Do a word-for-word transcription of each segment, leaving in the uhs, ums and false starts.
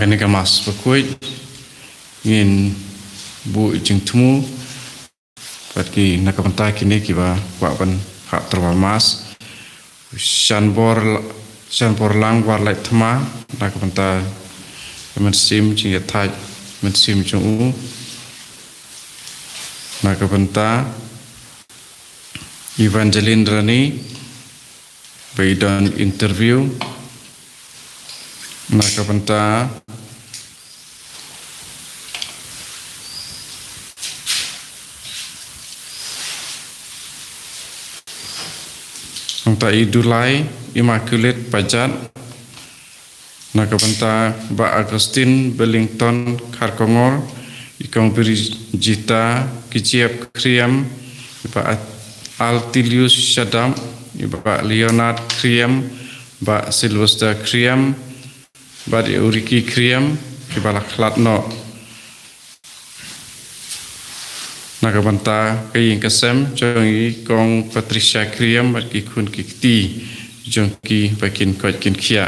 kane ka Mass bakhuid ngin buh jingthmu bad ki na ka bynta kine kiba kwah ban hap tyrwa Mass. Shanbor, Shanborlang Warlait Thma, na ka bynta mynsiem jingïathait mynsiem jong u. Na ka bynta Evangeline Rani, ba i don interview. Na ka bynta Nangta i Dulai Immaculate Pajat. Na ka bynta Bah Augustine Bellington Kharkongor, i Kong Brijita Kijiap Khriam, i Bah Altilius Shadap, i Bah Leonard Khriam, Bah Sylvester Khriam, bad i Uriki Khriam, kiba la khlad noh. Na ka bynta ka ïing ka sem jong i Kong Patricia Khriam bad ki khun ki kti jong ki ba kin koit kin khiah.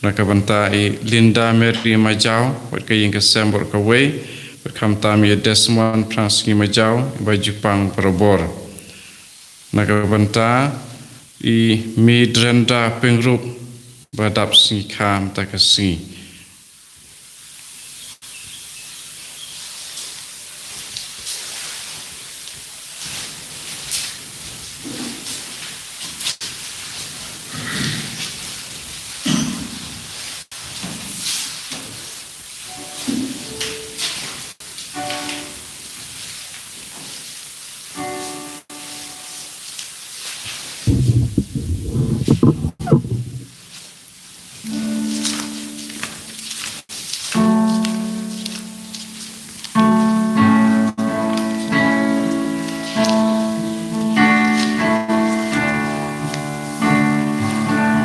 Na ka bynta i Linda Mary Majaw bad ka ïing ka sem bad kawei, bad khamtam i Desmond Prangsngi Majaw, ba jupang barabor. Na ka bynta i Midrenda Pengrup, ba dap sngi kha mynta ka sngi.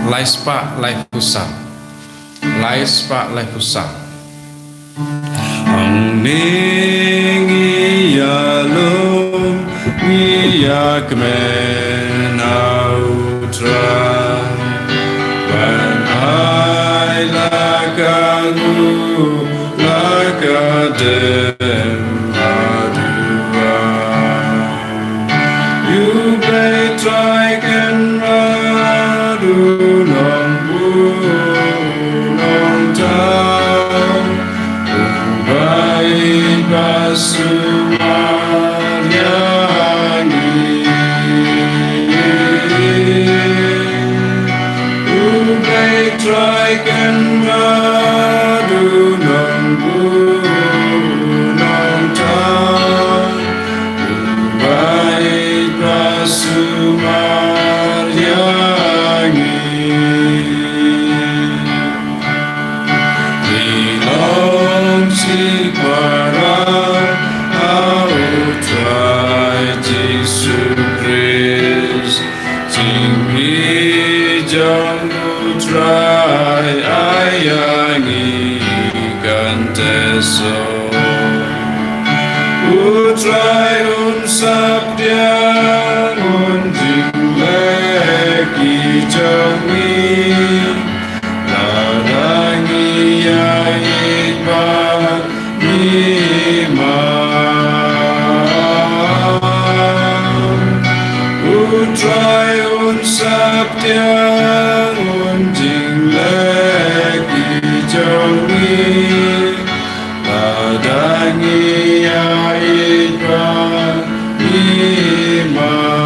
Lai spah laiphew saw. Lai spah laiphew saw. Hangne ngi ïalum, ngi ïakmen ha U Trai. Ban ai la ka nguh, la ka dem haduh. U Blei Trai Kynrad u Nongbuh u Nongthaw, uba ïeit bad sumar ïa ngi. U Blei Trai Kynrad u Nongbuh u Nongthaw, uba ïeit bad sumar ïa ngi. Ngi long shipara ha U Trai Jisu Khrist. Jingpynjah jong U Trai ai ïa ngi kan thew soh. U Trai un sa pdiang, un jingleh ki jong ngi, lada ngi ïa ïeit bad ngi mad. U Trai un sa pdiang, un jingleh ki jong ngi, lada ngi ïa ïeit bad ngi mad.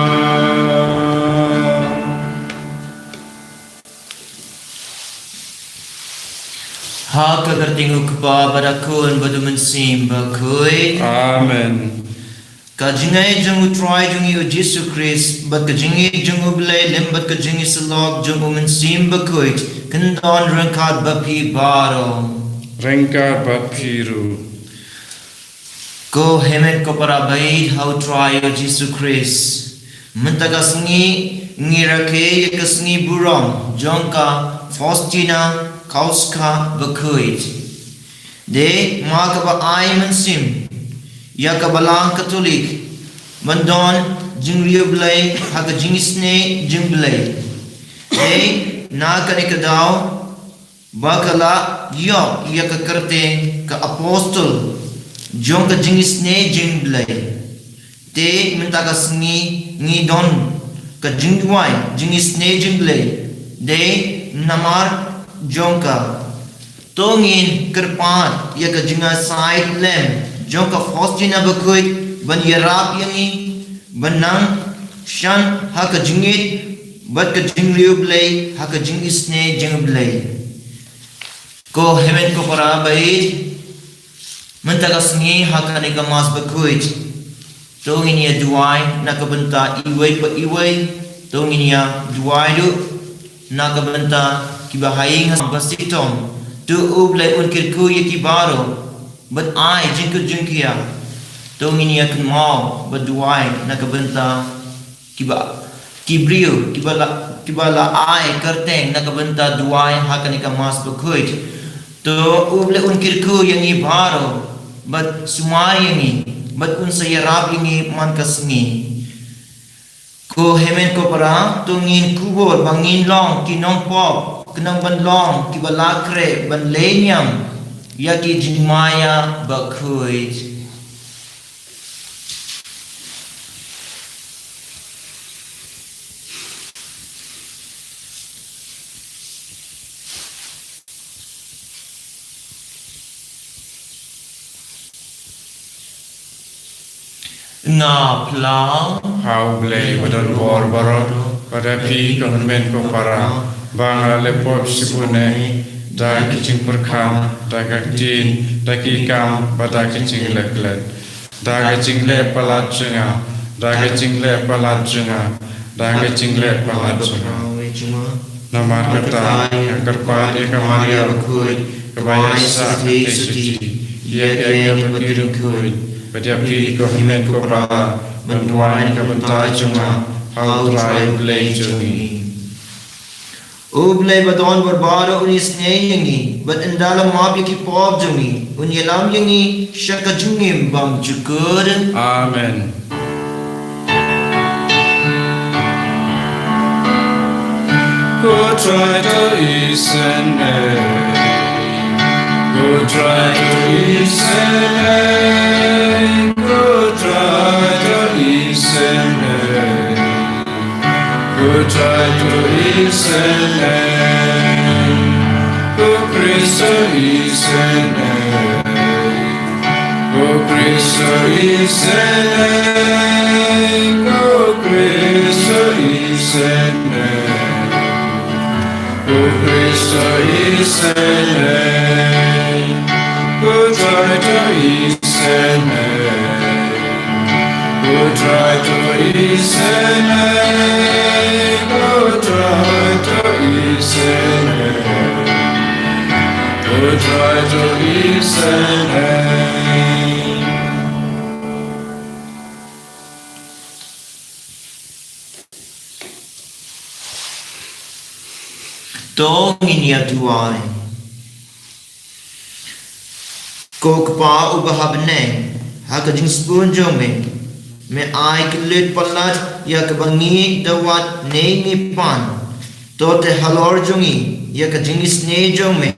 Ha ka kyrteng U Kpa bad U Khun bad U Mynsiem Bakhuid. Amen. Ka jingngeit jong U Trai jong ngi U Jisu Khrist, bad ka jingngeit jong U Blei Lem, bad ka jingïasyllok jong U Mynsiem Bakhuid, kan don ryngkat bad phi baroh. Ryngkat bad phi ruh. Ko hynmen ko para baieit ha U Trai U Jisu Khrist. Mynta ka sngi ngi rakhe ïa ka sngi burom jong ka Faustina Kowalska Bakhuid. Dei ma kaba ai mynsiem ïa ka Balang Katholik ban don jingriewblei ha ka jingisynei jong U Blei. Dei na kane ka daw ba ka la ïoh ïa ka kyrteng ka apostol jong ka jingisynei jong U Blei. Te mynta ka sngi ngi don ka jingduwai jingisynei jong U Blei, dei namar jong ka. To ngin kyrpad ïa ka jingïasaid lem jong ka Faustina Bakhuid ban ïarap ïa ngi ban nang shah ha ka jingngeit bad ka jingriewblei ha ka jingisynei jong U Blei. Ko hynmen ko para baieit, mynta ka sngi ha kane ka Mass Bakhuid, to ngin ïa duwai na ka bynta iwei pa iwei. To ngin ïa duwai ruh na ka bynta kiba ha ïing ha sem ba shitom. To U Blei un kyrkhu ïa ki baroh bad ai jingkut jingkhiah. To ngin ïa kynmaw bad duwai na ka bynta kiba, ki briew kiba la, kiba la ai kyrteng na ka bynta duwai ha kane ka Mass Bakhuid. To U Blei un kyrkhu ïa ngi baroh bad sumar ïa ngi bad un sa ïarap ïa ngi man ka sngi. Ko hynmen ko para, to ngin kubur ba ngin long ki nongpop khnang ban long kiba la khreh ban leh niam ïa ki jingmaïa bakhuid. Nga phla ha U Blei ba don bor baroh, bad ha phi ko hynmen ko para, ba nga la leh pop shibun eh, da ki jingpyrkhat, da ka ktien, da ki kam, bad da ki jingleh klet. Da ka jingleh palat jong nga, da ka jingleh palat jong nga, da ka jingleh palat jong nga. Namar kata, nga kyrpad ïa ka Maria bakhuid, kaba ïaisah kyrteng shisha ïa ngi kiba kyrkhu, bad ïa phi ko hynmen ko para, ban duwai na ka bynta jong nga ha U Trai U Blei jong ngi. U Blei ba don bor baroh un isynei ïa ngi, bad ynda la map ïa ki pop jong ngi, un ïalam ïa ngi sha ka jingim bymjukut. Amen. Ko Trai to isynei, ko Trai to isynei, ko Trai to isynei. Ko Trai to isynei, ko Khrist to isynei, ko Khrist to isynei, ko Khrist to isynei, ko Khrist to isynei, ko Trai to isynei. Ko Trai to isynei, ko Trai to isynei, ko Trai to isynei. To ngin ïa duwai. Ko Kpa uba ha bneng, ha ka jingsbun jong me, me ai kyllut palat ïa kaba ngi da wad ne ngi pan. To teh halor jong ngi ïa ka jingisynei jong me,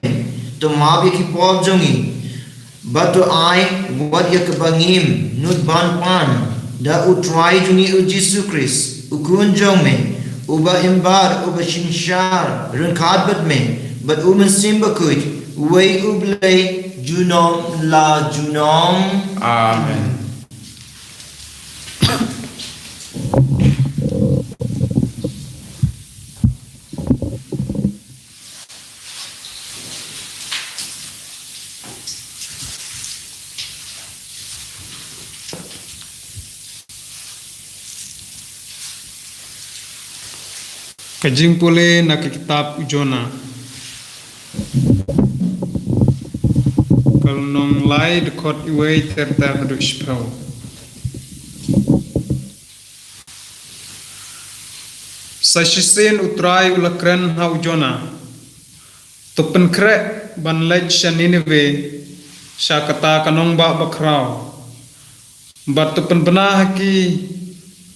to map ïa ki pop jong ngi, bad to ai wat ïa kaba ngim nud ban pan, da U Trai jong ngi U Jisu Khrist, U Khun jong me, uba im bad uba synshar ryngkat bad me bad U Mynsiem Bakhuid, uwei U Blei, junom la junom. Amen. Ka jingpule na ka kitab u Jonah. Ka lynnong lai, dkhot uwei ter ter haduh shiphew. Sa shisien U Trai u la kren ha u Jonah: To pynkhreh ban leit sha Ninive, sha kata ka nongbah bakhraw, bad to pynbna ha ki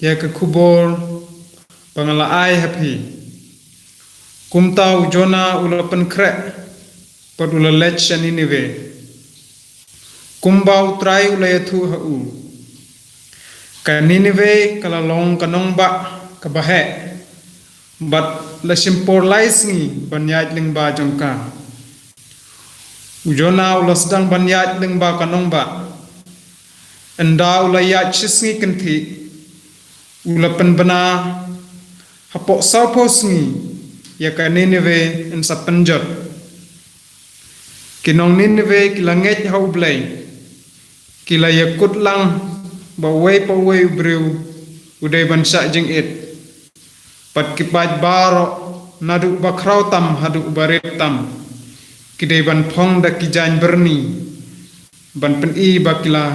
ïa ka khubor ba nga la ai ha phi. Kumta u Jonah u la pynkhreh bad u la leit sha Ninive, kumba U Trai u la ïathuh ha u. Ka Ninive ka la long ka nongbah kaba heh, bad la shim por lai sngi ban ïaid lyngba jong ka. U Jona u la sdang ban ïaid lyngba ka nongbah. Ynda u la ïaid shisngi kynthih, u la pynbna hapoh sawphew sngi ïa ka Ninive yn sa pynjot. Ki nong Ninive ki la ngeit ha U Blei, ki la ïakut lang ba uwei pa uwei u briew u dei ban shah jingit, bad ki paid baroh, naduh ba khraw tam haduh ba rit tam, ki dei ban phong da ki jaiñ byrni ban pyni ba ki la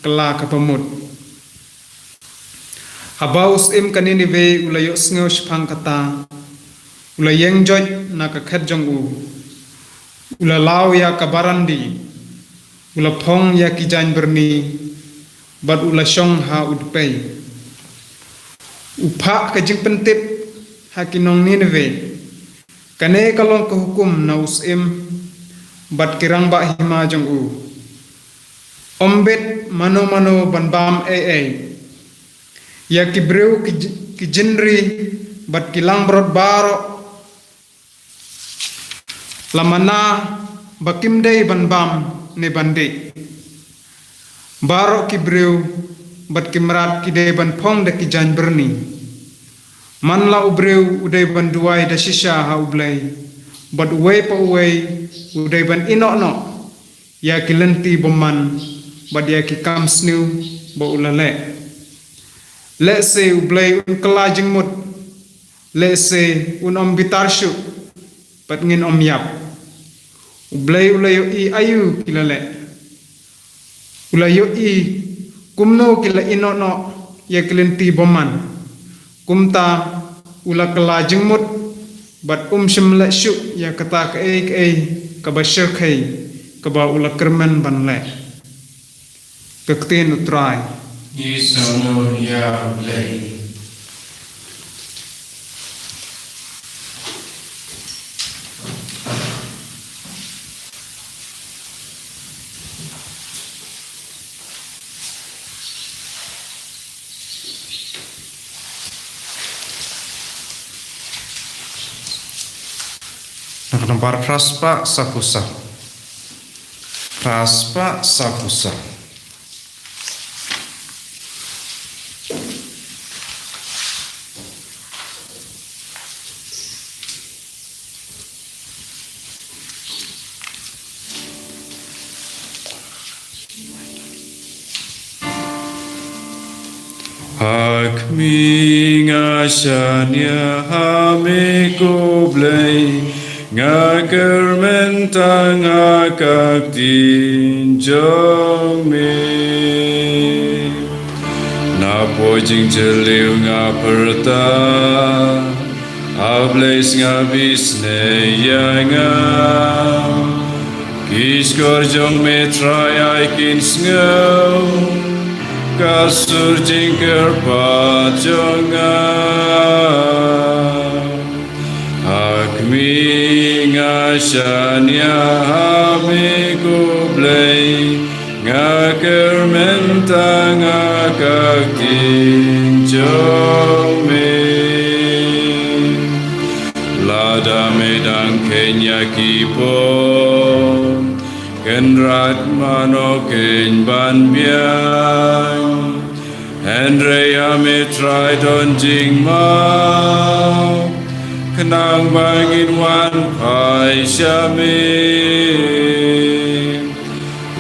kylla kaba mut. Haba u syiem ka Ninive u la ïohsngew shaphang kata, u la ïeng joit na ka khet jong u, u la law ïa ka barandi, u la phong ïa ki jaiñ byrni, bad u la shong ha u dpei. U phah ka jingpyntip ha ki nong Ninive. Kane ka long ka hukum na u syiem bad ki rangbah hima jong u. Ym bit mano mano ban bam ei ei. Ïa ki briew ki ji-, ki jingri bad ki langbrot baroh la mana ba kim dei ban bam ne ban dih. Baroh ki briew bad ki mrad ki dei ban phong da ki jaiñ byrni. Man la u briew u dei ban duwai da shisha ha U Blei, bad uwei pa uwei u dei ban ïehnoh noh ïa ki lynti bymman bad ïa ki kam sniew ba u la leh. Lehse U Blei un kylla jingmut, lehse un ym bitar shuh, bad ngin ym ïap. U Blei u la ïohi aïu ki la leh. U la ïohi kumno ki la ïehnoh noh ïa ki lynti bymman. Kumta u la kylla jingmut bad um shym leh shuh ïa kata kaei kaei kaba shyrkhei kaba u la kyrmen ban leh. Ka ktien U Trai. Ngi sngewbha ïa U Blei. Na ka nambar phra spah saphew saw. Phra spah saphew saw. Ha khmih, nga shaniah ha me ko Blei, nga kyrmen tang ha ka ktien jong me. Napoh jingjylliew nga pyrta, A Blei, sngap isynei ïa nga. Ki shkor jong me Trai, ai kin sngew ka sur jingkyrpad jong nga. Ha khmih, nga shaniah ha me ko Blei, nga kyrmen tang ha ka ktien jong me. Lada me dang kheiñ ïa ki por, kynrad mano kheiñ ban biang. Hynrei ïa me Trai don jingmap, khnang ba ngin wan phai sha me.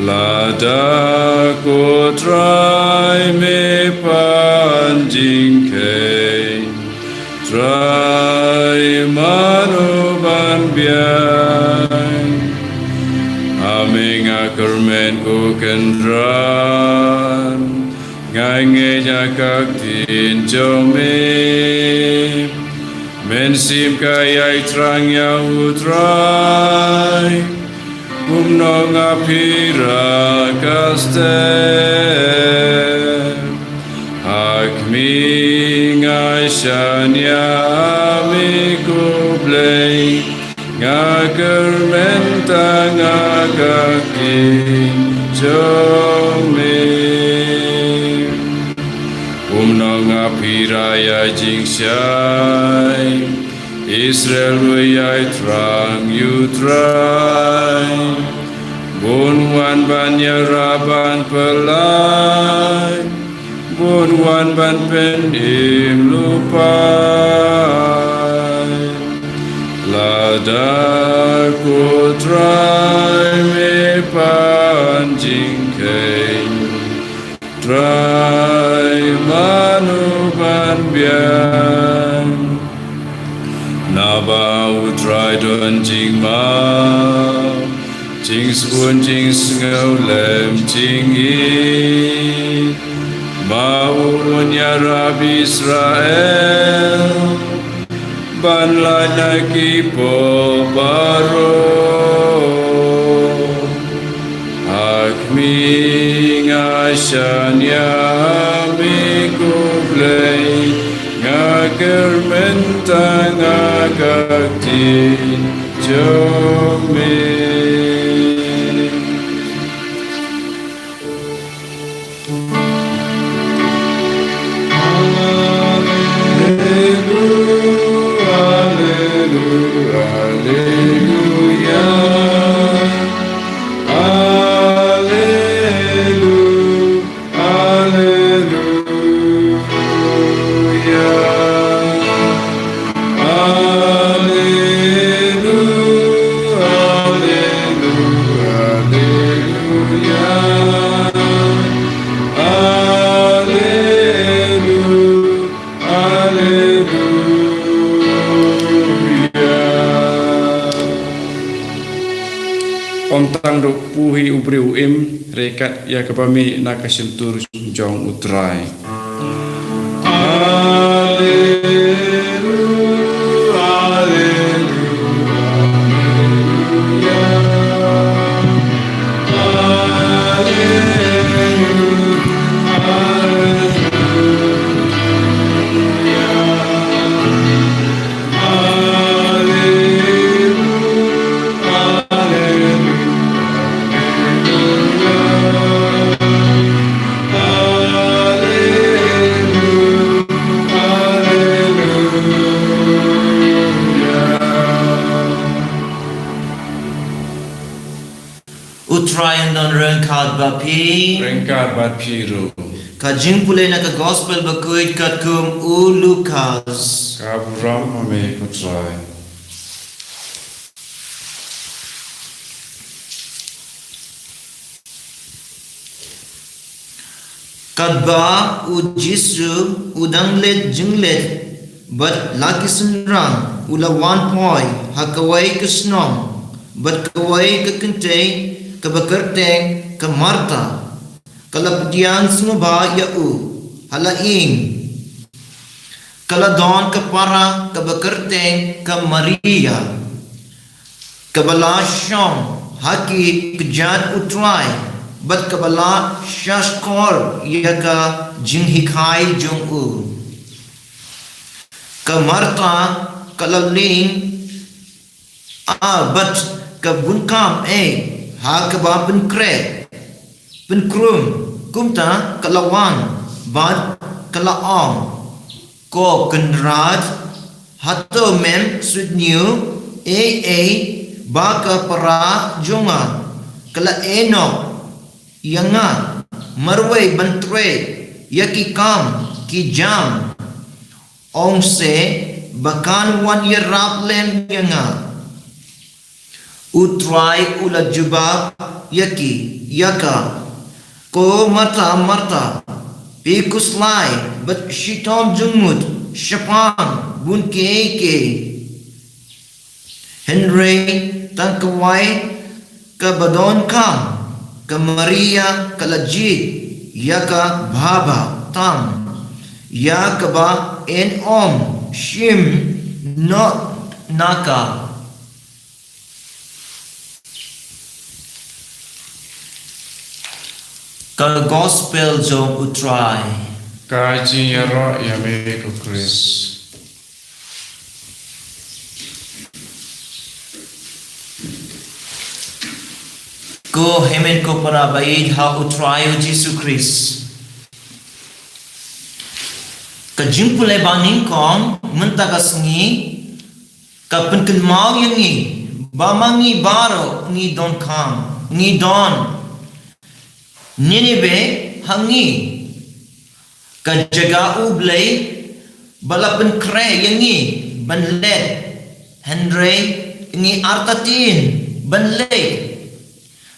Lada ko Trai me pan jingkheiñ, Trai mano ban biang. Ha me nga kyrmen, ko Kynrad, nga ngeit ïa ka ktien jong me. Mynsiem ka ïai thrang ïa U Trai, kumno nga pyrta ka step. Ha khmih, nga shaniah ha me ko Blei, nga kyrmen tang nga ka ktien jong me. Kumno nga pyrshah ïa jingshai, Israel u ïai thrang ïa U Trai. Bun wan ban ïarap ban pynlait, bun wan ban pynim lypa. Lada ko Trai me pan jingkheiñ, Trai mano ban biang? Naba U Trai don jingmap, jingsbun jingsngew lem jingïeit. Ba un ïarap Israel ban lait na ki pop baroh. Ha khmih nga shaniah ha me ko Blei, nga kyrmen tang ha ka ktien jong me. Alleluia, alleluia, alleluia. Alleluia, alleluia. Alleluia, alleluia, alleluia. Alleluia, alleluia. Ym tang ruh phi u briew u im, hynrei kat ïa kaba mih na ka shyntur jong U Trai. U Trai un don ryngkat bad phi. Ryngkat bad phi ruh. Ka jingpule na ka Gospel bakhuid katkum u Lukas. Ka burom ma me ko Trai. Katba u Jisu u dang leit jingleit bad la ki synran, u la wan poi ha kawei ka shnong bad kawei ka kynthei kaba kyrteng ka Martha ka la pdiang sngewbha ïa u ha la ïing. Ka la don ka para kaba kyrteng ka Maria, kaba la shong ha ki kjat U Trai bad kaba la shahshkor ïa ka jinghikai jong u. Ka Martha ka la ling, ah, bad ka bun kam ei ha kaba pynkhreh pynkrum, kumta ka la wan bad ka la ong, Ko Kynrad, hato mem sngewthuh ei ei ba ka para jong nga ka la ïehnoh ïa nga marwei ban trei ïa ki kam ki jam? Ong se ba kan wan ïarap lem ïa nga. U Trai u la jubab ïa ki, ïa ka, Ko Martha, Martha, phi khuslai bad shitom jingmut shaphang bun kiei kiei. Hynrei tang kawei kaba donkam, ka Maria ka la jied ïa ka bha bha tam, ïa kaba yn ym shim noh na ka. Ka Gospel jong U Trai. Ka jingïaroh ïa me ko Khrist. Ko hynmen ko para baieit ha U Trai U Jisu Khrist. Ka jingpule ba nyngkong mynta ka sngi ka pynkynmaw ïa ngi ba ma ngi baroh ngi donkam, ngi don Nineveh ha ngi. Ka jaka U Blei ba la pynkhreh ïa ngi ban leit, hynrei ngi artatien ban leit.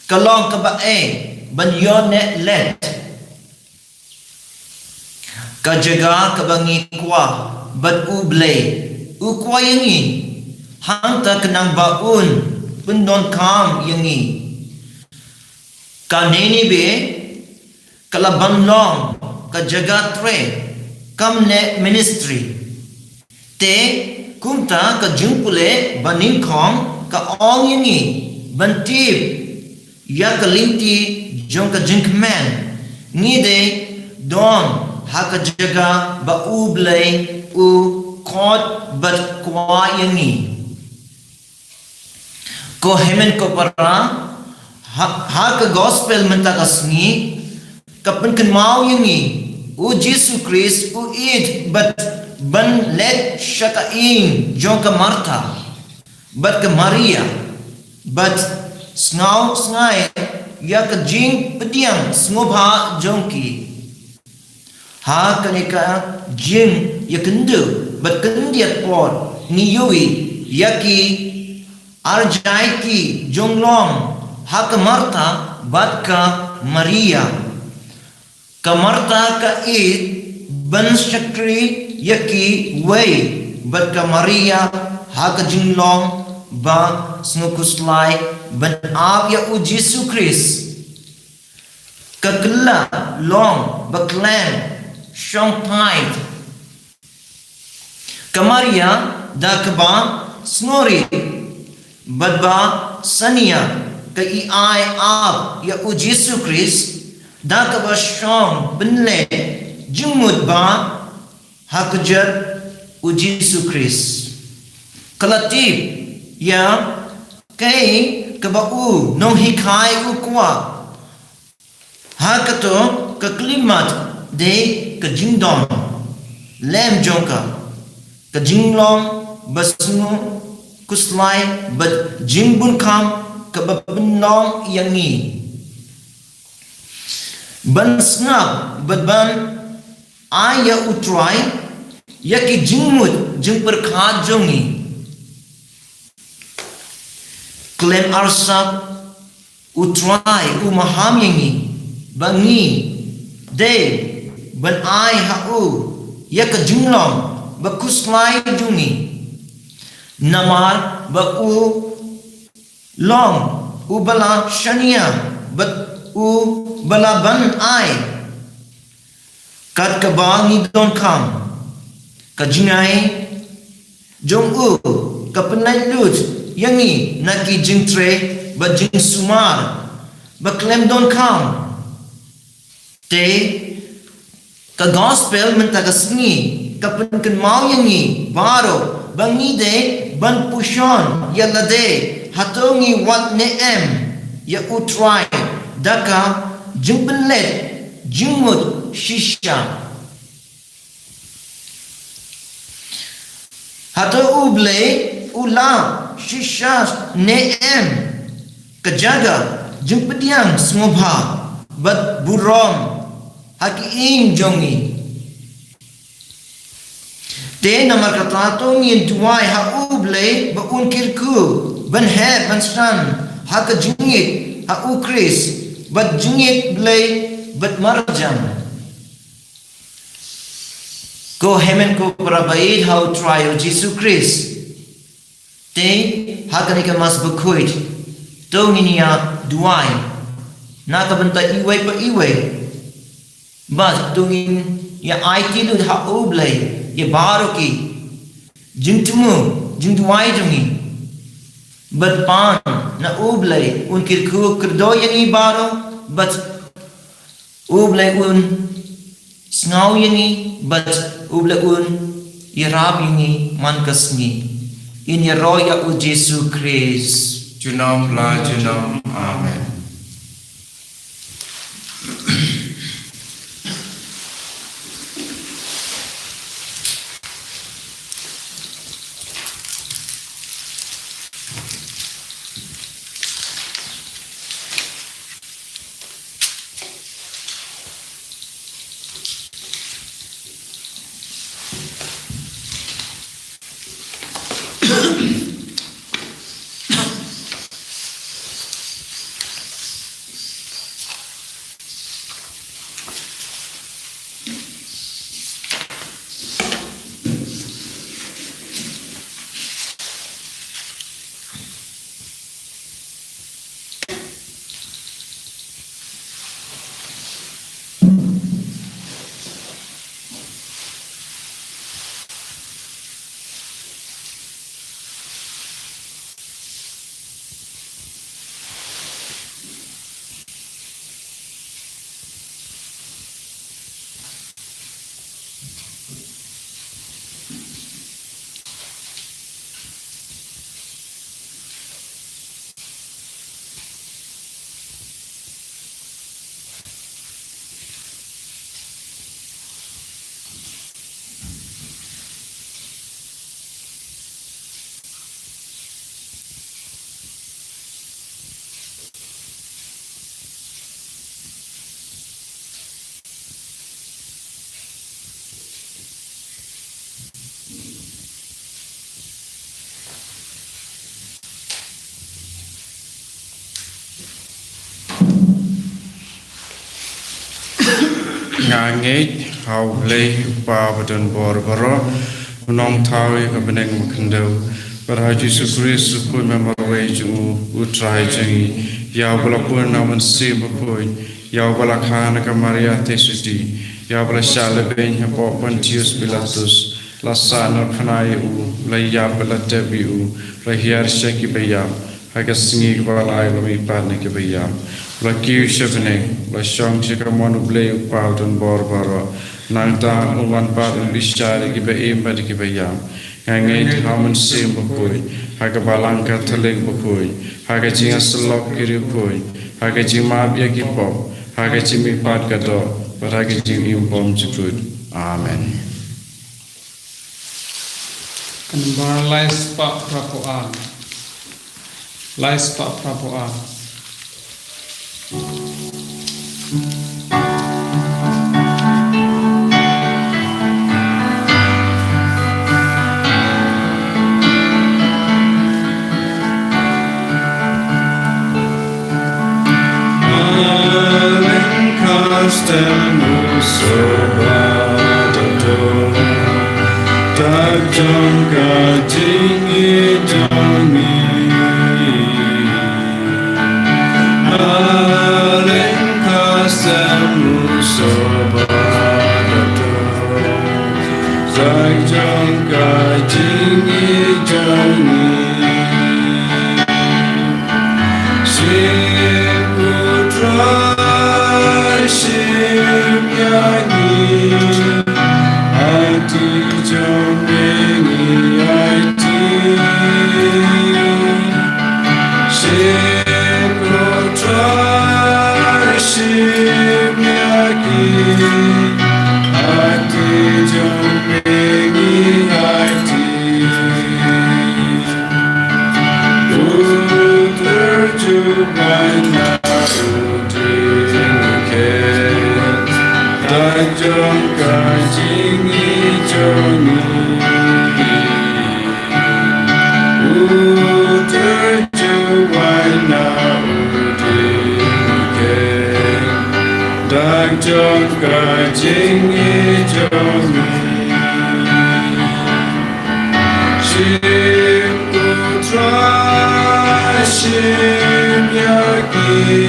Ka long kaba ei ban ïoh neh leit. Ka jaka kaba ngi kwah bad U Blei u kwah ïa ngi, hangta khnang ba un pyndonkam ïa ngi. Ka Nineveh ka la ban long ka jaka trei, kam ne ministry. Te kumta ka jingpule ba nyngkong ka ong ïa ngi ban tip ïa ka lynti jong ka jingkmen. Ngi dei don ha ka jaka ba U Blei u khot bad kwah ïa ngi. Ko hynmen ko para, ha, ha ka gospel mynta ka sngi ka pynkynmaw ïa ngi, U Jisu Khrist u ïeit bad ban leit sha ka ïing jong ka Martha bad ka Maria, bad sngew sngew ïa ka jingpdiang sngewbha jong ki. Ha kane ka jingïakynduh bad khyndiat por ngi ïohi ïa ki arjai ki jinglong ha ka Martha bad ka Maria. Ka Martha ka ïeit ban shakri ïa kiwei bad ka Maria ha ka jinglong ba sngewkhuslai ban ap ïa U Jisu Khrist. Ka kylla long ba khlem shong pait. Ka Maria da kaba sngewrit bad ba sania ka ïai ap ïa U Jisu Khrist da kaba shong pynleit jingmut ba ha kjat U Jisu Khrist. Ka la tip ïa kaei kaba u nonghikai u kwah. Ha kato ka khyllipmat dei ka jingdon lem jong ka, ka jinglong ba sngewkhuslai bad jingbun kham kaba pynlong ïa ngi ban sngap bad ban ai ïa U Trai ïa ki jingmut jingpyrkhat jong ngi. Khlem arsap U Trai u maham ïa ngi ba ngi dei ban ai ha u ïa ka jinglong ba khuslai jong ngi. Namar ba u long uba la shaniah bad uba lah ban ai kat kaba ngi donkam. Ka jingai jong u ka pynlait lut ïa ngi na ki jingtrei bad jingsumar ba khlem donkam. Te ka gospel mynta ka sngi ka pynkynmaw ïa ngi baroh ba ngi dei ban puson ïa lade hato ngi wad ne em ïa U Trai da ka jingpynleit jingmut shisha. Hato U Blei u lah shisha ne em ka jaka jingpdiang sngewbha bad burom ha ki ïing jong ngi? Te namar kata to ngin duwai ha U Blei ba un kyrkhu ban heh ban san ha ka jingïeit ha U Khrist bad jingïeit Blei bad marjan. Ko hynmen ko para baieit ha U Trai U Jisu Khrist. Te ha kane ka Mass bakhuid to ngin ïa duwai na ka bynta iwei pa iwei. Bad to ngin ïa aiti lut ha U Blei ïa baroh ki jingthmu jingduwai jong ngi. Bad pan na U Blei un kyrkhu kyrdoh ïa ngi baroh bad U Blei un sngew ïa ngi bad U Blei un ïarap ïa ngi man ka sngi. Ngin ïaroh ïa U Jisu Khrist. Junom la junom. Amen. Nga ngeit ha U Blei U Kpa badonbor baroh, u nongthaw ïa ka bneng ba khyndew, bad ha U Jisu Khrist u khuid marwei jong u, U Trai jong ngi, ïa uba la pun na U Mynsiem Bakhuid, ïa uba la kha na ka Maria Theisotti, ïa uba la shah lehbeiñ hapoh Pontius Pilatus, la sahnarphna ïa u, la ïap bad la tep ïa u, la hiar sha kiba ïap, ha ka sngi kaba lai u la mihpat na kiba ïap, u la kiew sha bneng, u la shong sha kamon U Blei U Kpa badonbor baroh. Nangta un wan pat un bishar ïa kiba im bad ïa kiba ïap. Nga ngeit ha U Mynsiem Bakhuid, ha ka Balang Katholik bakhuid, ha ka jingïasyllok ki riewkhuid, ha ka jingmap ïa ki pop, ha ka jingmihpat ka doh, bad ha ka jingim bymjukut. Amen. Ka nombar lai spah phra phew ar. Lai spah phra phew ar. Maleng custom u soba da dong, dak jong ka jingïeit jong ngi. Maleng custom u soba da dong, dak jong ka jingïeit jong ngi. Shim ko Trai, shim ïa ngi, aiti jong me ngi aiti. Shim ko Trai, shim ïa ngi, aiti jong me ngi aiti. U Tyrjuh wan na u dieng u khet, dak jong ka jingïeit jong ngi. U Tyrjuh wan na u dieng u khet, dak jong ka jingïeit jong ngi. Shim ko Trai, shim ïa ngi,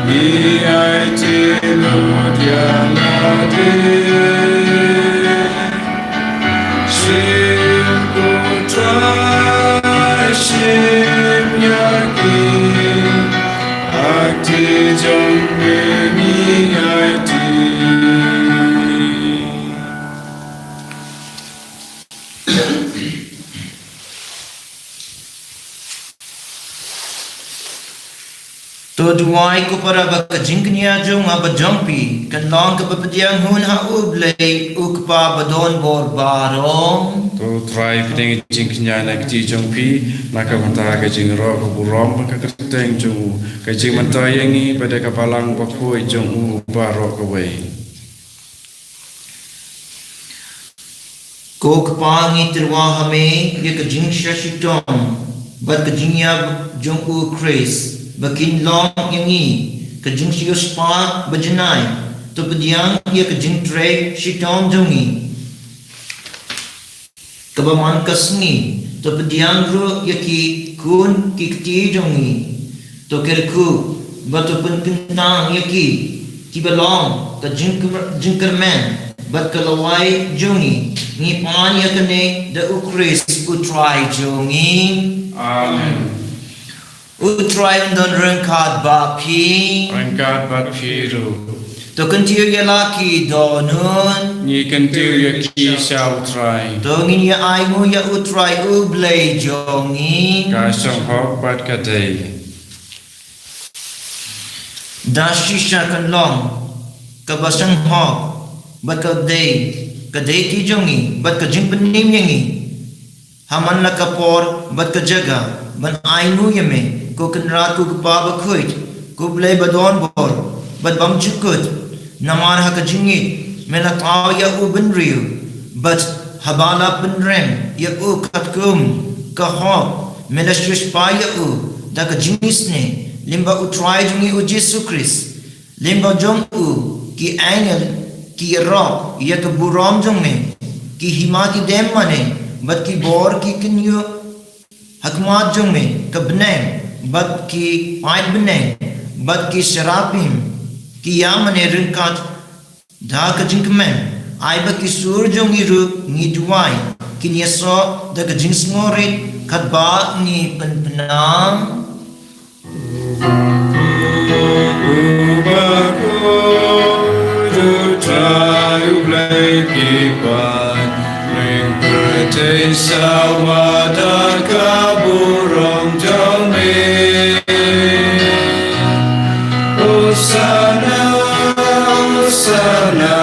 ngi aiti lut ïa lade. Shim ko Trai, shim ïa ngi, aiti jong me ngi aiti. To duwai ko para ba ka jingkñia jong nga bad jong phi kan long kaba pdiang hun ha U Blei U Kpa badonbor baroh. To Trai pdiang jingkñia na kti jong phi, na ka bynta ka jingïaroh ka burom bad ka kyrteng jong u, ka jingmyntoi ïa ngi bad ïa ka Balang Bakhuid jong u baroh kawei. Ko Kpa, ngi tyrwa ha me ïa ka jingshah shitom bad ka jingïap jong u Khrist, ba kin long ïa ngi ka jingsiewspah ba janai. To pdiang ïa ka jingtrei shitom jong ngi, kaba man ka sngi. To pdiang ruh ïa ki khun ki kti jong ngi. To kyrkhu bad to pynkyntang ïa ki, kiba long ka jingkyr-, jingkyrmen bad ka lawei jong ngi. Ngi pan ïa kane da U Khrist U Trai jong ngi. Amen. U Trai un don ryngkat bad phi. Ryngkat bad phi ruh. To kyntiew ïa la ki dohnud. Ngi kyntiew ïa ki sha U Trai. To ngin ïa ainguh ïa U Trai U Blei jong ngi. Ka shong hok bad ka dei. Da shisha kan long kaba shong hok bad ka dei, ka dei kti jong ngi bad ka jingpynim ïa ngi ha man la ka por bad ka jaka ban ainguh ïa me, ko Kynrad, ko Kpa bakhuid, ko Blei badonbor bad bymjukut. Namar ha ka jingïeit me la thaw ïa u bynriew, bad haba la pynrem ïa u katkum ka hok, me la siewspah ïa u da ka jingisynei lyngba U Trai jong ngi U Jisu Khrist. Lyngba jong u, ki angel ki ïarok ïa ka burom jong me, ki hima ki dem mane, bad ki bor ki kynñiuh ha khmat jong me, ka bneng, bad ki paid bneng, bad ki serapim, ki ïa mane ryngkat da ka jingkmen. Ai ba ki sur jong ngi ruh ngi duwai, kin ïasoh da ka jingsngewrit, katba ngi pynpna. U Baku, U Trai U Blei ki paid, lyngpyrthei sawa da ka burom jong me. Hosana, Hosana,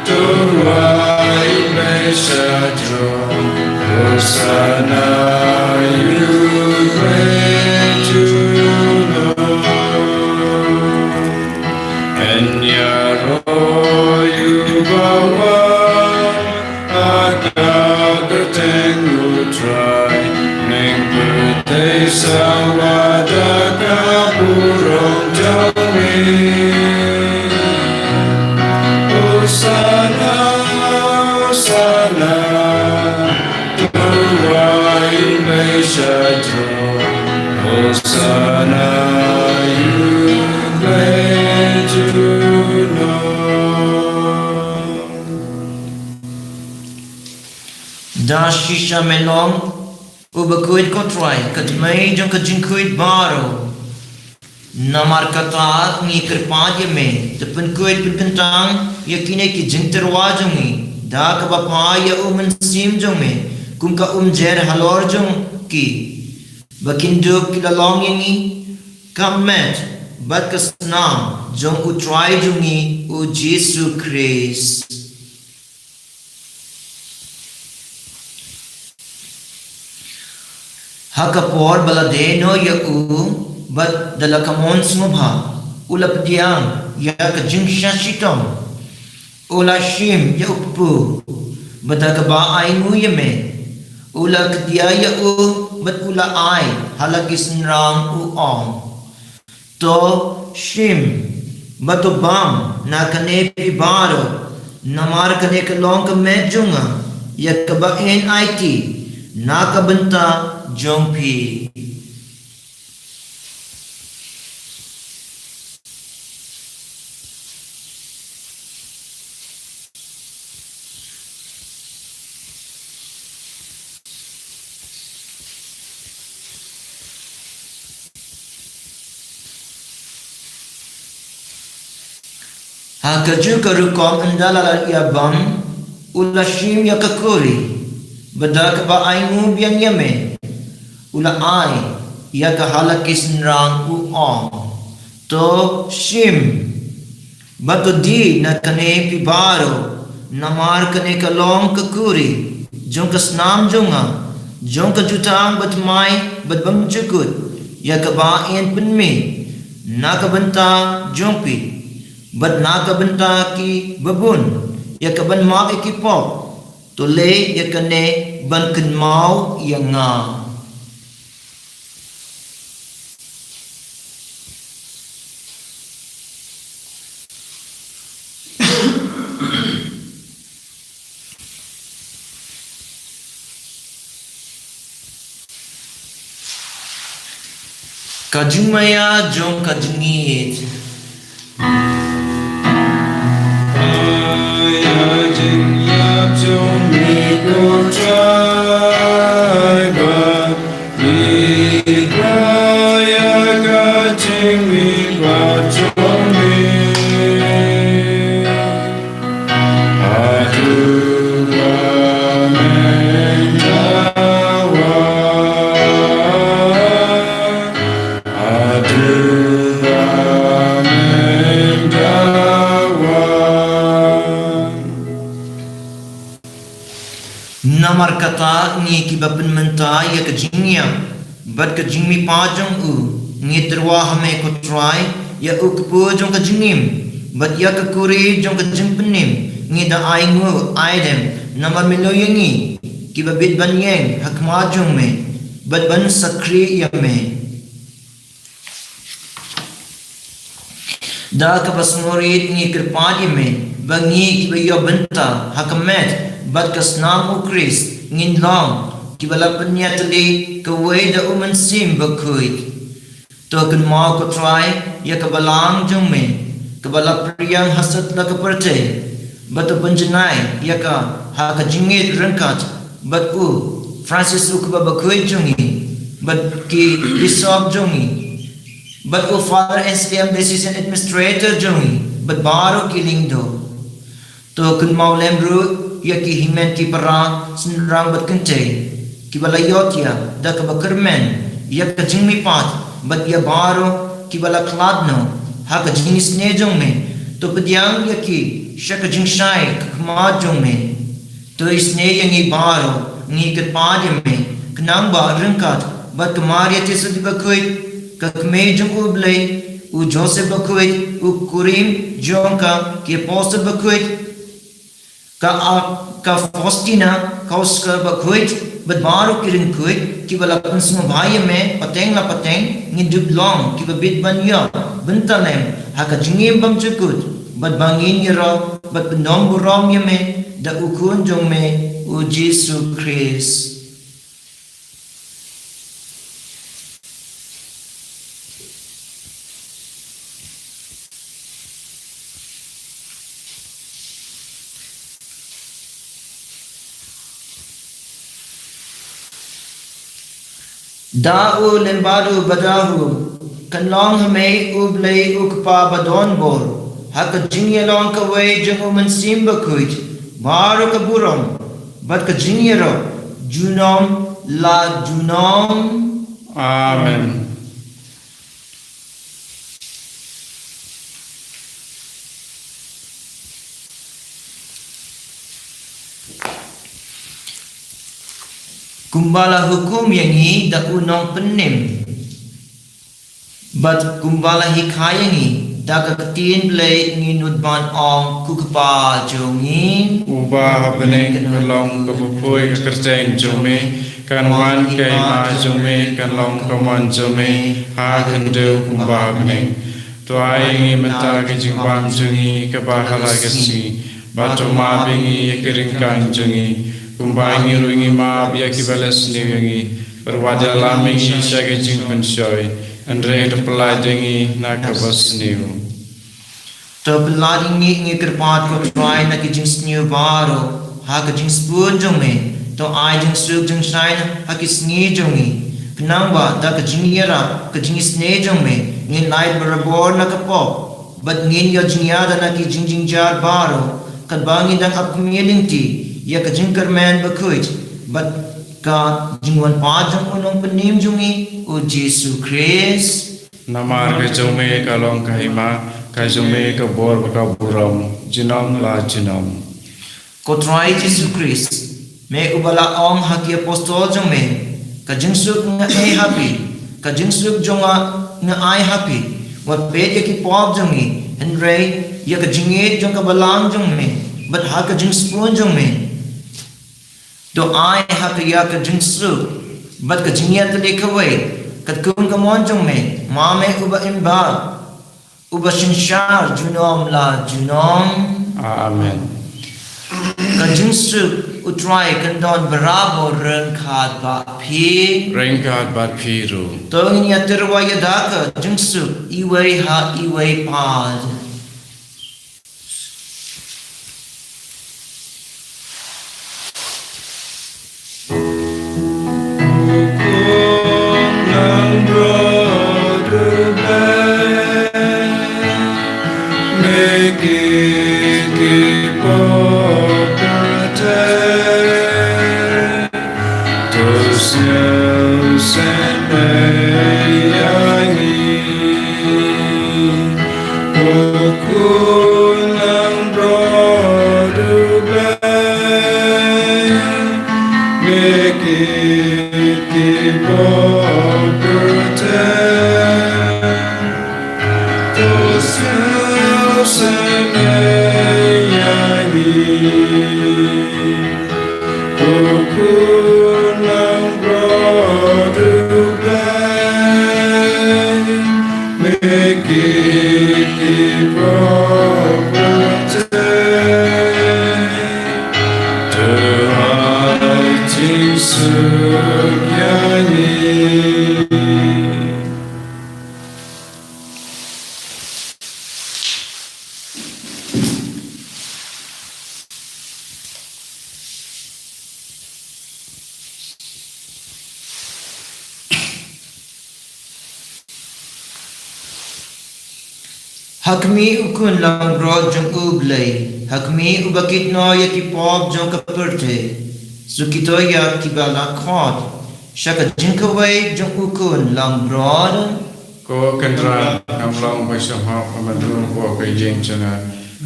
to wai me sha jrong. Hosana, ïoh me juno. Yn ïaroh ïa u bawan ha ka kyrteng U Trai, lyngpyrthei sawa da ka burom jong me. Hosana, Hosana, to wai me sha jrong. Hosana, ïoh me juno. Da shisha me long u bakhuid, ko Trai, ka tmai jong ka jingkhuid baroh. Namar kata ngi kyrpad ïa me, to pynkhuid pynkyntang ïa kine ki jingtyrwa jong ngi da kaba phai ïa u Mynsiem jong me kum ka umjer halor jong ki, ba kin dup ki la long ïa ngi ka met bad ka snam jong U Trai jong ngi U Jisu Khrist. Ha ka por ba la die noh ïa u, bad da la ka mon sngewbha, u la pdiang ïa ka jingshah shitom. U la shim ïa u kpu, bad da kaba ainguh ïa me, u la kdiah ïa u, bad u la ai ha la ki synran, u ong: To shim, bad to bam na kane phi baroh, namar kane ka long ka met jong nga, ïa kaba yn aiti na ka bynta jong phi. Ha kajuh ka rukom, ynda la ïa bam, u la shim ïa ka kuri, bad da kaba ainguh biang ïa me, u la ai ïa ka ha la ki synran, u ong: To shim, bad to die na kane phi baroh, namar kane ka long ka kuri jong ka snam jong nga, jong ka jutang bathymmai bad bymjukut, ïa kaba yn pynmih na ka bynta jong phi bad na ka bynta ki babun, ïa kaban map ïa ki pop. To leh ïa kane ban kynmaw ïa nga. Ka jingmaïa jong ka jingïeit. Ïa jingïap jong me ko Trai, bad ïa ka jingmihpat jong me. Haduh ba men da wan. Haduh ba men da wan. Namar kata ngi kiba pynmynta ïa ka jingïap bad ka jingmihpat jong u, ngi tyrwa ha me ko Trai, ïa u kpu jong ka jingim bad ïa ka kuri jong ka jingpynim, ngi da ainguh aidem, namar me long ïa ngi kiba bit ban ïeng ha khmat jong me bad ban sakri ïa me. Da kaba sngewrit ngi kyrpad ïa me, ba ngi kiba ïoh bynta ha ka met bad ka snam u Khrist ngin long kiba la pynïatylli kawei da u Mynsiem Bakhuid. To kynmaw ko Trai ïa ka balang jong me, kaba la pyrshang ha satlak ka pyrthei, bad to pynjanai ïa ka ha ka jingïeit ryngkat bad u Francis u kpa bakhuid jong ngi, bad ki bishop jong ngi, bad u Father Anselm, Diocesan Administrator jong ngi, bad baroh ki lyngdoh. To kynmaw lem ruh ïa ki hynmen ki para, shynrang bad kynthei, kiba la ïoh thiah da kaba kyrmen ïa ka jingmihpat, bad ïa baroh kiba la khlad noh ha ka jingisynei jong me. To pdiang ïa ki sha ka jingshai khmat jong me. To isynei ïa ngi baroh, ngi kyrpad ïa me, khnang ba ryngkat bad ka Maria Theisotti Bakhuid, ka kmie jong u Blei, u Joseph Bakhuid, u kurim jong ka, ki apostol bakhuid, ka, ka Faustina Kosska Bakhuid, bad baroh ki riewkhuid kiba la pynsngewbha ïa me pateng la pateng, ngin dup long kiba bit ban ïoh bynta lem ha ka jingim bymjukut, bad ba ngin ïaroh bad pyndonkam burom ïa me da u Khun jong me, u Jisu Khrist. Da u lyngba u Badahu, kan long ha me u Blei u Kpa badonbor, ha ka jingïalong kawei jong u Mynsiem Bakhuid, baroh ka burom bad ka jingïaroh junom la junom. Amen. Kumba la hukum ïa ngi da u nongpynim, bad kumba la hikai ïa ngi da ka ktien Blei, ngin nud ban ong, ko Kpa jong ngi uba ha bneng, kan long kaba poi ka kyrteng jong me, kan wan ka hima jong me, kan long ka mon jong me ha khyndew kumba ha bneng. To ai ïa ngi mynta ka jingbam jong ngi kaba ha la ka sngi, bad to map ïa ngi ïa ki ryngkang jong ngi, kumba ngi ruh ngi map ïa kiba la sniew ïa ngi, bad wat ïalam ïa ngi sha ka jingpynshoi, hynrei to pyllait ïa ngi na kaba sniew. To pyllait ïa ngi, ngi kyrpad ko Trai, na ki jingsniew baroh, ha ka jingsbun jong me, to ai jingsuk jingshai ha ki sngi jong ngi, khnang ba da ka jingïarap ka jingisynei jong me, ngin lait barabor na ka pop, bad ngin ïoh jingïada na ki jingjynjar baroh, katba ngi dang ap kmie lynti ïa ka jingkyrmen bakhuid bad ka jingwan pat jong u nongpynim jong ngi, u Jisu Khrist. Namar ka jong me ka long ka hima, ka jong me ka bor bad ka burom, junom la junom. Ko Trai Jisu Khrist, me uba la ong ha ki apostol jong me, ka jingsuk nga ai ha phi, ka jingsuk jong nga nga ai ha phi, wat peit ïa ki pop jong ngi, hynrei ïa ka jingïeit jong ka balang jong me, bad ha ka jingsbun jong me. To ai ha ka ïa ka jingsuk bad ka jingïatylli kawei, katkum ka mon jong me, ma me uba im bad uba synshar junom la junom. Amen. Ka jingsuk u Trai kan don barabor ryngkat bad phi. Ryngkat bad phi ruh. To ngin ïatyrwa ïa da ka jingsuk iwei ha iwei pat. suk ïa ngi. Ha khmih u Khun langbrot jong u Blei, ha khmih uba kit noh ïa ki pop jong ka pyrthei, suk ito ïa kiba la khot sha ka jingkhawai jong u Khun langbrot. Ko Kynrad, ngam long ba sngewhok ban dur hapoh ka ïing jong nga,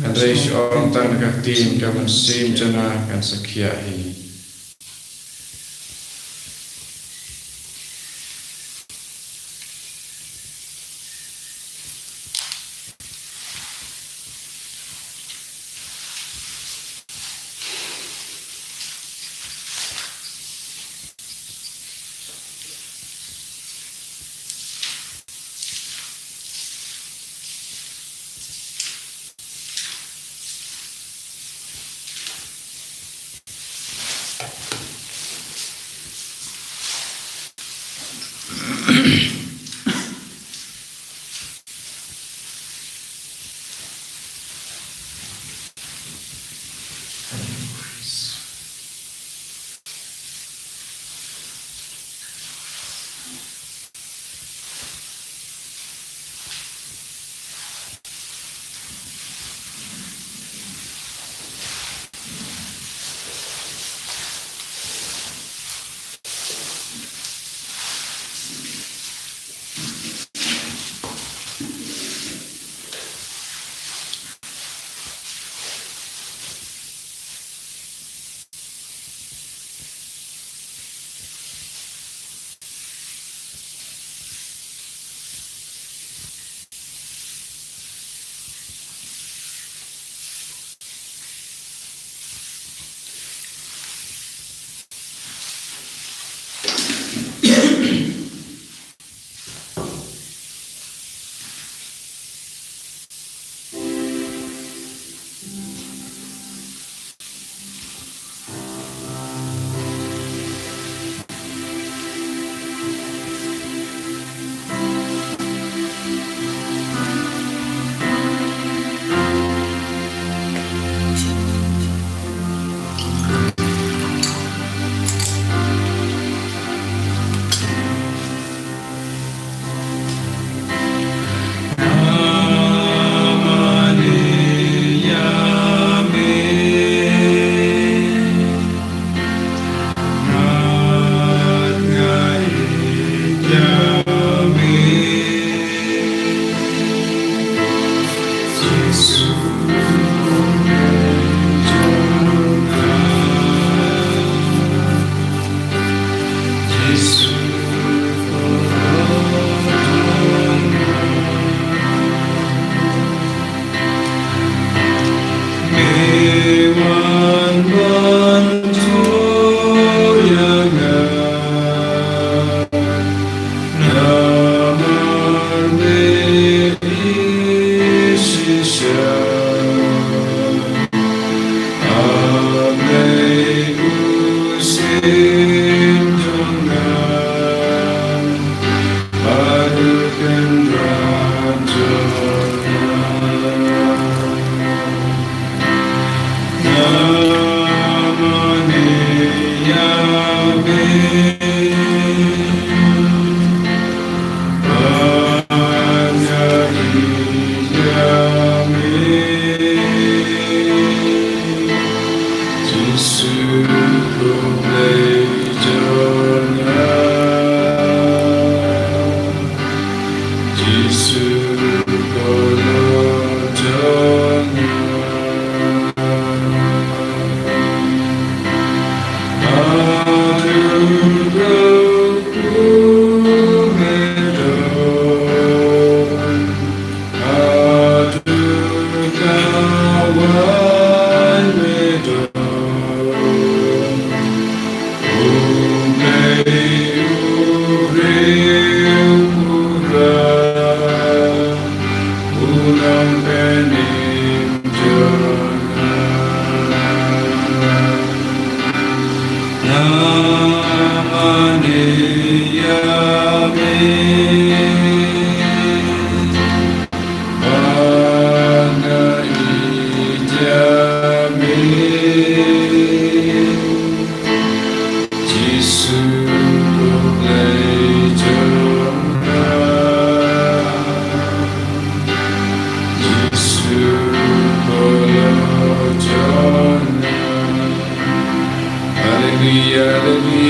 hynrei shu ong tang da ka ktien, ka mynsiem jong nga kan sa khiah hi.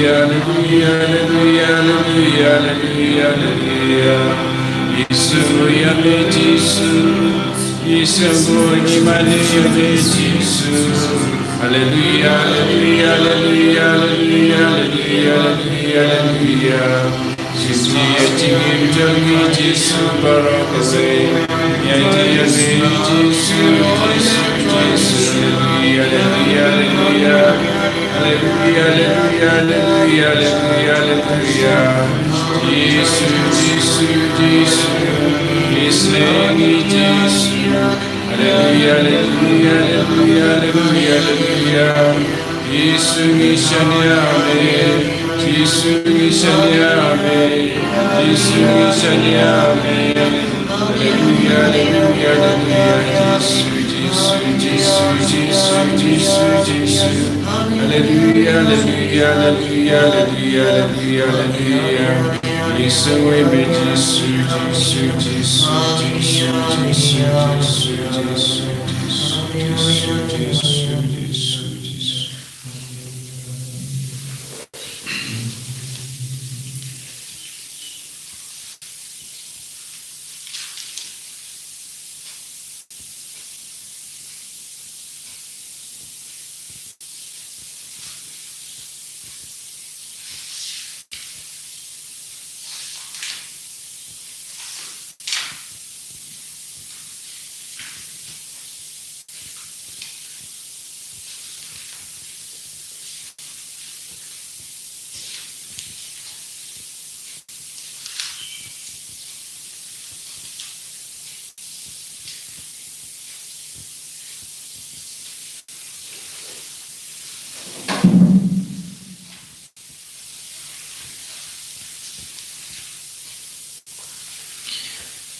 Haleluya, haleluya, haleluya, haleluya, haleluya. Jisu, ïa me Jisu. Jisu, ngi mane ïa me Jisu. Haleluya, haleluya, haleluya, haleluya, haleluya, haleluya. Jisu, ïa jingim jong ngi Jisu baroh kawei. Ïa jingim Jisu, Jisu, Jisu. Haleluya, haleluya, haleluya. Haleluya, haleluya, haleluya, haleluya, haleluya. Jisu, Jisu, Jisu. Isn't he Jisu. Haleluya, haleluya, haleluya, haleluya, haleluya. Jisu ngi shaniah ïa me. Jisu ngi shaniah ïa me. Jisu ngi shaniah ïa me. Haleluya, haleluya, haleluya. Jisu, Jisu, Jisu, Jisu, Jisu, Jisu. Haleluya, haleluya, haleluya, haleluya, haleluya, haleluya. Jisu, we me Jisu, Jisu, Jisu, Jisu, Jisu.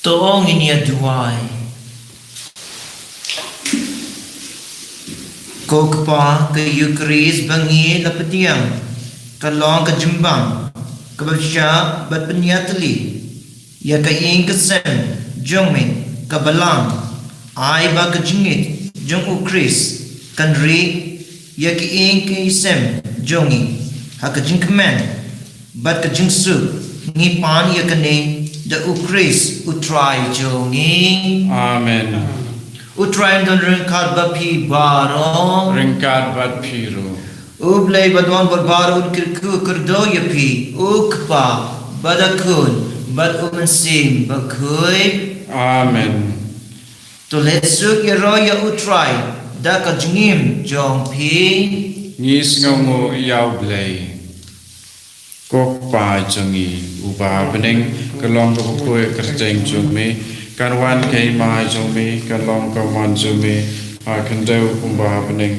To ngin ïa duwai. Ko Kpa, ka Eukharist ba ngi la pdiang ka long ka jingbam kaba shai bad pynïatylli ïa ka ïing ka sem jong me ka Balang. Ai ba ka jingngeit jong U Khrist kan rieh ïa ka ïing ka sem jong ngi. Ha ka jingkmen bad ka jingsuk ngi pan ïa kane da U Khrist U Trai jong ngi. Amen. U Trai un don ryngkat bad phi baroh. Ryngkat bad phi ruh. U Blei ba don bad baroh un kyrkhu kyrdoh ïa phi, U Kpa bad U Khun bad U Mynsiem Bakhuid. Amen. To leit suk ïaroh ïa U Trai da ka jingim jong phi. Ngi sngewnguh ïa U Blei. Ko Kpa jong ngi uba ha bneng, ka long kaba khuid ka kyrteng jong me, kan wan ka hima jong me, kan long ka mon jong me ha khyndew kumba ha bneng.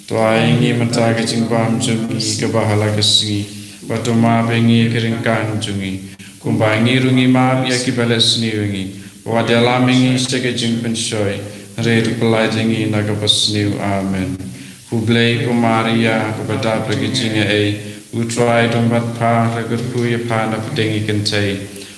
To ai ïa ngi mynta ka jingbam jong ngi kaba ha la ka sngi, bad to map ïa ngi ki ryngkang jong ngi, kumba ngi ruh ngi map ïa kiba leh sniew ïa ngi. Wat ïalam ïa ngi sha ka jingpynshoi, hynrei to pyllait ïa ngi na ka basniew. Amen. Khublei ko Maria, kaba dap da ka jingaiei, U Trai u don bad pha, la kyrkhu ïa pha na pdeng ki kynthei,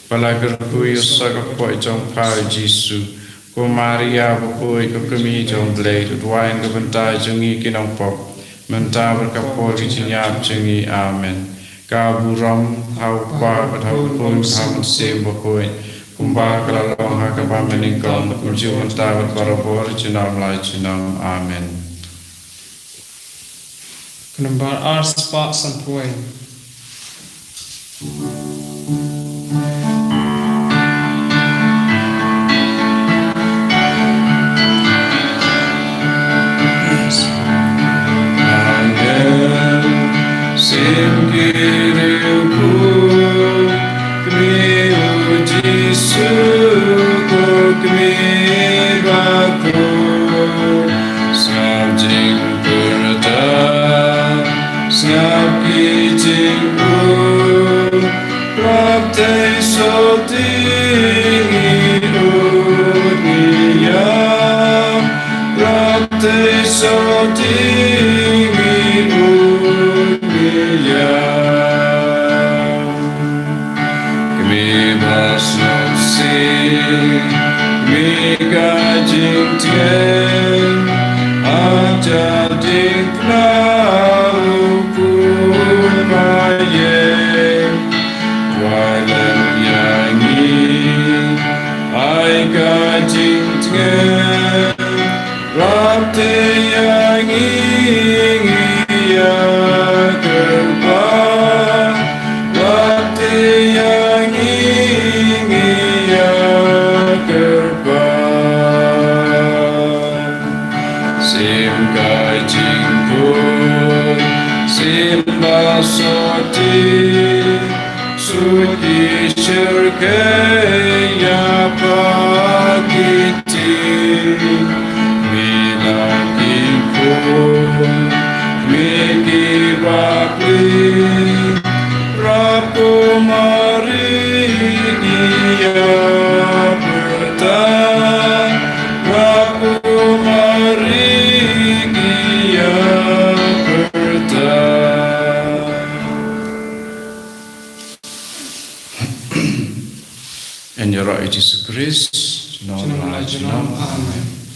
bad la kyrkhu ïa u soh ka kpoh jong pha U Jisu. Ko Maria bakhuid, ko kmie jong U Blei, to duwai na ka bynta jong ngi ki nongpop, mynta bad ka por ka jingïap jong ngi. Amen. Ka burom ha U Kpa bad ha U Khun bad ha U Mynsiem Bakhuid, kumba ka la long ha kaba mynnyngkong, kumjuh mynta bad barabor, junom la junom. Amen. Ka nombar ar spah sanphew. Amen. Sim ki riewkhuid, kmie U Jisu, ko kmie bakhuid, sngap jingpyrta, sngap ki jingkhuid, Raptei sotti ngi ud ngi ïa, raptei sotti ngi ud ngi ïa. Kmie ba sngewsih, kmie ka jingthiang, ha ka diengphna u Khun ba ngi ïa kyrpad, wat ïa ngi ngi ïa kyrpad. Sim ka jingkut, sim ba soti, suki syrkei ïa pa ki ti, mi na ki khun, mi ki bakli, Rapu Mari ki ïa pyrta, Rapu Mari ki ïa pyrta. Yn ïaroh ïa Jisu Khrist, junom la junom. Amen.